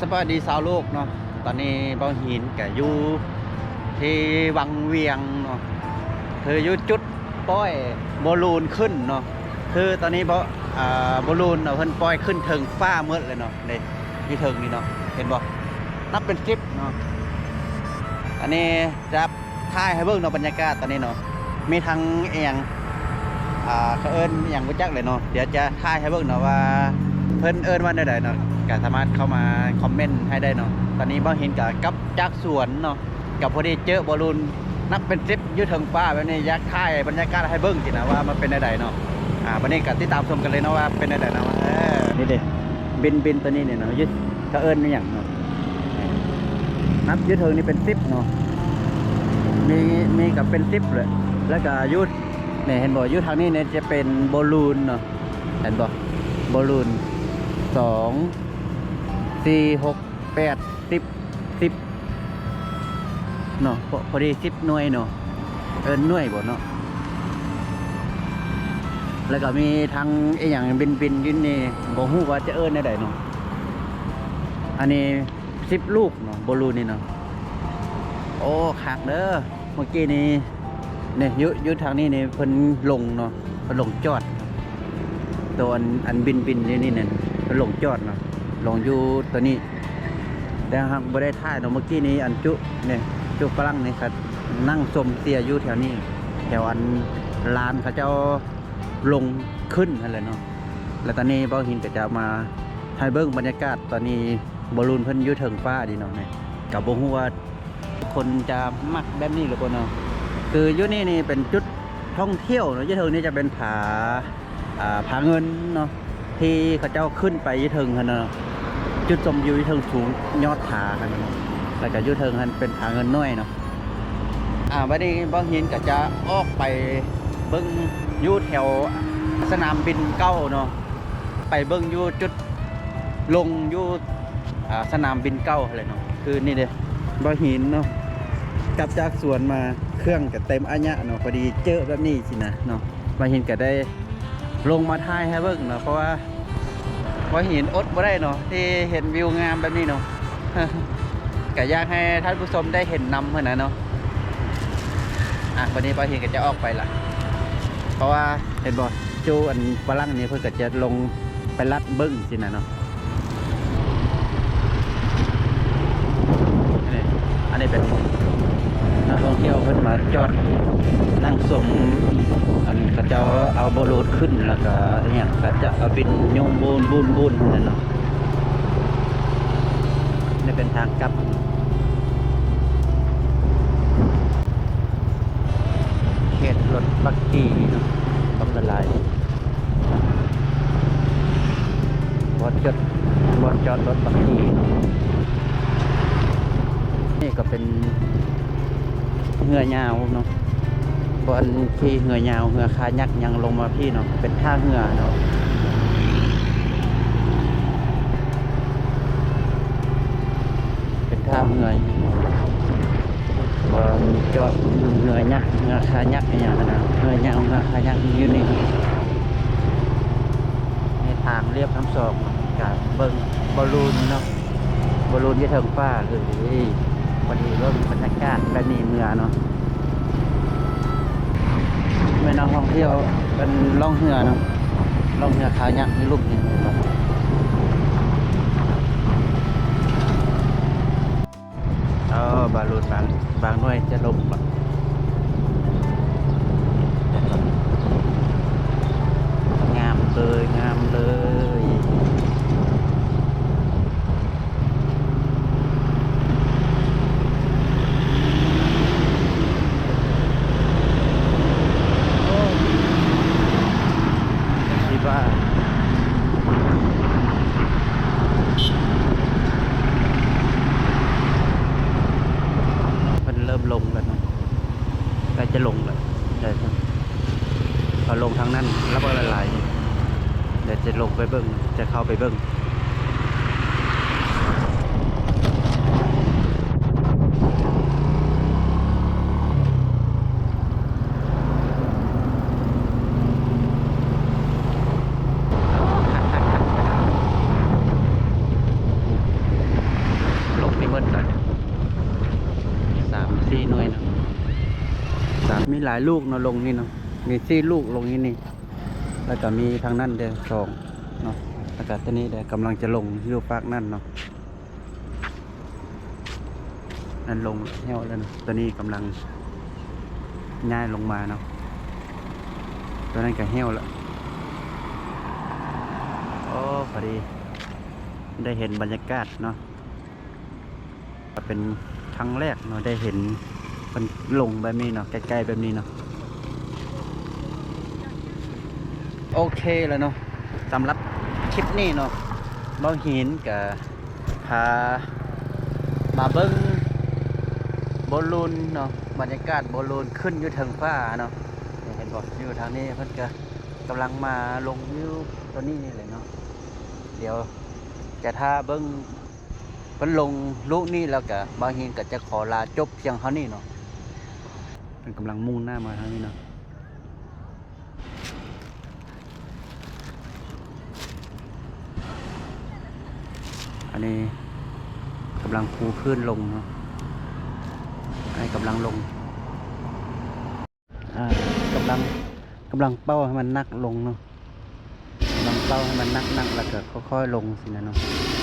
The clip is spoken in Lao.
ສະບາຍດີຊາວໂລກເນາະ, ຕອນນີ້ເບົາຫີນກະຢູ່ທີ່ວັງວຽງເນາະ, ຄືຢູ່ຈຸດປ່ອຍໂບລູນຂຶ້ນເນາະ. ຄືຕອນນີ້ໂບ ອາ ໂບລູນເນາະ ເພິ່ນປ່ອຍຂຶ້ນເທິງຟ້າໝົດເລີຍເນາະ, ເດ້ ຢູ່ເທິງນີ້ເນາະ ເຫັນບໍ່? ນັບເປັນສິບເນາະ. ອັນນີ້ຈະ ຖ່າຍໃຫ້ເບິ່ງເນາະ ບັນຍາກາດຕອນນີ້ເນາະ, ມີທັງອີ່ຫຍັງ ອ່າ ເຂົາເອີ້ນອີ່ຫຍັງບໍ່ຈັກເລີຍເນາະ. ດຽວຈະຖ່າຍໃຫ້ເບິ່ງເນາະວ່າເພິ່ນເອີ້ນວ່າແນວໃດເນາະ, ກະສາມາດເຂົ້າມາຄອມເມັນໃຫ້ໄດ້ເນາະ. ຕອນນີ້ເບົາຫີນກະກັບຈາກສວນເນາະ, ກະພໍດີເຈີໂບລູນນັບເປັນສິບຢູ່ເທິງຟ້າແບບນີ້, ຢາກຖ່າຍບັນຍາກາດໃຫ້ເບິ່ງຊີ້ນະວ່າມັນເປັນແນວໃດເນາະ. ອ່າ ບັດນີ້ກະຕິດຕາມຊົມກັນເລີຍເນາະວ່າເປັນແນວໃດເນາະ. ເອີ ນີ້ເດ້ ບິນ ບິນໂຕນີ້ນີ້ເນາະ, ຢູ່ ເຂົາເອີ້ນອີ່ຫຍັງເນາະ, ນັບຢູ່ເທິງນີ້ເປັນສິບເນາະ, ມີ ມີກໍເປັນສິບເລີຍ. ແລ້ວກໍຢູ່ ນີ້ເຫັນບໍ່, ຢູ່ທາງນີ້ນີ້ຈະເປັນໂບລູນເນາະ, ເຫັນບໍ່? ໂບລູນ ສອງ ສີ່ ຫົກ ແປດ ສິບ ສິບເນາະ, ພໍ ພໍດີສິບໜ່ວຍເນາະ, ເອີ້ນໜ່ວຍບໍ່ເນາະ? ແລ້ວກໍມີທັງອີ່ຫຍັງບິນໆຢູ່ນີ້, ບໍ່ຮູ້ວ່າຈະເອີ້ນແນວໃດເນາະ. ອັນນີ້ສິບລູກເນາະ ໂບລູນນີ້ເນາະ. ໂອ້ ຄັກເດີ. ເມື່ອກີ້ນີ້ ນີ້ ຢູ່ ຢູ່ທາງນີ້ນີ້ເພິ່ນລົງເນາະ, ເພິ່ນລົງຈອດ. ໂຕອັນ ອັນບິນໆຢູ່ນີ້ນັ້ນ ເພິ່ນລົງຈອດເນາະ, ລົງຢູ່ໂຕນີ້. ແຕ່ຫາກບໍ່ໄດ້ຖ່າຍເນາະ, ເມື່ອກີ້ນີ້ອັນຈຸ ນີ້ ຈຸຝຣັ່ງນີ້ ເຂົານັ່ງຊົມເຊຍຢູ່ແຖວນີ້, ແຖວອັນລານເຂົາເຈົ້າລົງຂຶ້ນຫັ້ນແຫຼະເນາະ. ແລ້ວຕອນນີ້ເບົາຫີນກໍຈະມາໃຫ້ເບິ່ງບັນຍາກາດຕອນນີ້ ໂບລູນເພິ່ນຢູ່ເທິງຟ້ານີ້ເນາະ. ນີ້ ກໍບໍ່ຮູ້ວ່າ ຄົນຈະມັກແບບນີ້ຫຼືບໍ່ເນາະ. ຄືຢູ່ນີ້ນີ້ເປັນຈຸດທ່ອງທ່ຽວເນາະ, ຢູ່ເທິງນີ້ຈະເປັນຜາ ອ່າ ຜາເງິນເນາະ ທີ່ເຂົາເຈົ້າຂຶ້ນໄປຢູ່ເທິງຫັ້ນເນາະ, ຈຸດຊົມວິວຢູ່ເທິງສູງຍອດຜາຫັ້ນເນາະ. ແລ້ວກໍຢູ່ເທິງຫັ້ນເປັນຜາເງິນນ້ອຍເນາະ. ອ່າ ບັດນີ້ເບົາຫີນກໍຈະອອກໄປເບິ່ງຢູ່ແຖວສະໜາມບິນເກົ່າເນາະ. ໄປເບິ່ງຢູ່ຈຸດລົງຢູ່ ອ່າ ສະໜາມບິນເກົ່າຫັ້ນແຫຼະເນາະ. ຄືນີ້ເດ້ ເບົາຫີນເນາະ, ກັບຈາກສວນມາ ເຄື່ອງກໍເຕັມອາຍະເນາະ, ພໍດີເຈີແບບນີ້ຊີ້ນະເນາະ. ເບົາຫີນກໍໄດ້ລົງມາຖ່າຍໃຫ້ເບິ່ງເນາະ, ເພາະວ່າເບົາຫີນອົດບໍ່ໄດ້ເນາະ ທີ່ເຫັນວິວງາມແບບນີ້ເນາະ. ກໍຢາກໃຫ້ທ່ານຜູ້ຊົມໄດ້ເຫັນນຳຫັ້ນນະເນາະ. ອ່ະ ບັດນີ້ເບົາຫີນກໍຈະອອກໄປລະ, ເພາະວ່າ ເຫັນບໍ່? ຈຸອັນຝຣັ່ງນີ້ເພິ່ນກໍຈະລົງໄປລັດເບິ່ງຊີ້ນະເນາະ. ອັນນີ້ ອັນນີ້ເປັນນັກທ່ອງທ່ຽວເພິ່ນມາຈອດນັ່ງຊົມ ອັນເຂົາເຈົ້າເອົາໂບລູນຂຶ້ນ ແລ້ວກໍອີ່ຫຍັງ ເຂົາເຈົ້າເອົາບິນໂຍງບູນໆໆຫັ້ນນະເນາະ. ນີ້ເປັນທາງກັບ ເຂດລົດບັກກີເນາະ, ບັກຫຼາຍໆ ບ່ອນຈອດ ບ່ອນຈອດລົດບັກກີ. ນີ້ກໍເປັນເຮືອຍາວເນາະ, ບ່ອນຂີ່ເຮືອຍາວ ເຮືອຄາຍັກຫຍັງລົງມາພີ້ເນາະ, ເປັນທ່າເຮືອເນາະ, ເປັນທ່າເຮືອ. ເອີ ຈອດເຮືອຍັກ ເຮືອຄາຍັກອີ່ຫຍັງຫັ້ນນະ, ເຮືອຍາວ ເຮືອຄາຍັກຢູ່ນີ້. ໃນທາງລຽບນ້ຳສອງ ກະເບິ່ງໂບລູນເນາະ, ໂບລູນຢູ່ເທິງຟ້າເລີຍ. ພໍດີເບິ່ງບັນຍາກາດແບບນີ້ເມືອເນາະ. ແມ່ນນັກທ່ອງທ່ຽວເປັນລ່ອງເຮືອເນາະ, ລ່ອງເຮືອຄາຍັກຢູ່ລຸ່ມນີ້. ເອີ ບາລູນບາງ ບາງໜ່ວຍຈະລົງລະ. ງາມເລີຍ ງາມເລີຍ. ໂອ້ ຊິບ້າ. ເພິ່ນເລີ່ມລົງແລ້ວເນາະ, ໃກ້ຈະລົງແລ້ວ. ເຂົາລົງທາງນັ້ນ ລະເບີດຫຼາຍໆ. ດຽວຈະລົງໄປເບິ່ງ ຈະເຂົ້າໄປເບິ່ງ. ໂອ້ ຄັກໆໆໆ. ເບິດລະ ສາມສີ່ໜ່ວຍເນາະ ສາມ ມີຫຼາຍລູກເນາະ ລົງນີ້ເນາະ ມີສີ່ລູກລົງທີ່ນີ້ ແລ້ວກໍມີທາງນັ້ນເດີ ສອງເນາະ ແລ້ວກໍຕົວນີ້ເດີ ກຳລັງຈະລົງຢູ່ຟາກນັ້ນເນາະ. ນັ້ນລົງແຫ້ວແລ້ວເນາະ ຕົວນີ້ກຳລັງຍ້າຍລົງມາເນາະ ຕົວນັ້ນກໍແຫ້ວແລ້ວ. ໂອ້ ພໍດີໄດ້ເຫັນບັນຍາກາດເນາະ ເປັນຄັ້ງແລກເນາະ ໄດ້ເຫັນເພິ່ນລົງແບບນີ້ເນາະ ໃກ້ໆແບບນີ້ເນາະ. ໂອເຄແລ້ວເນາະ ສຳລັບຄລິບນີ້ເນາະ ເບົາຫີນກະພາມາເບິ່ງໂບລູນເນາະ ບັນຍາກາດໂບລູນຂຶ້ນຢູ່ເທິງຟ້າເນາະ. ເຫັນບໍ່ ຢູ່ທາງນີ້ເພິ່ນກະກຳລັງມາລົງຢູ່ຕົວນີ້ນີ້ແຫຼະເນາະ. ດຽວຈະຖ້າເບິ່ງເພິ່ນລົງລູກນີ້ ແລ້ວກະເບົາຫີນກະຈະຂໍລາຈົບພຽງເທົ່ານີ້ເນາະ. ເພິ່ນກຳລັງມຸ່ງໜ້າມາທາງນີ້ເນາະ. ອັນນີ້ກຳລັງປູພື້ນລົງເນາະ ອັນນີ້ກຳລັງລົງ ອ່າ ກຳລັງ ກຳລັງເປົ່າໃຫ້ມັນໜັກລົງເນາະ ກຳລັງເປົ່າໃຫ້ມັນໜັກໆ ແລ້ວກໍຄ່ອຍໆລົງຊີ້ນະເນາະ.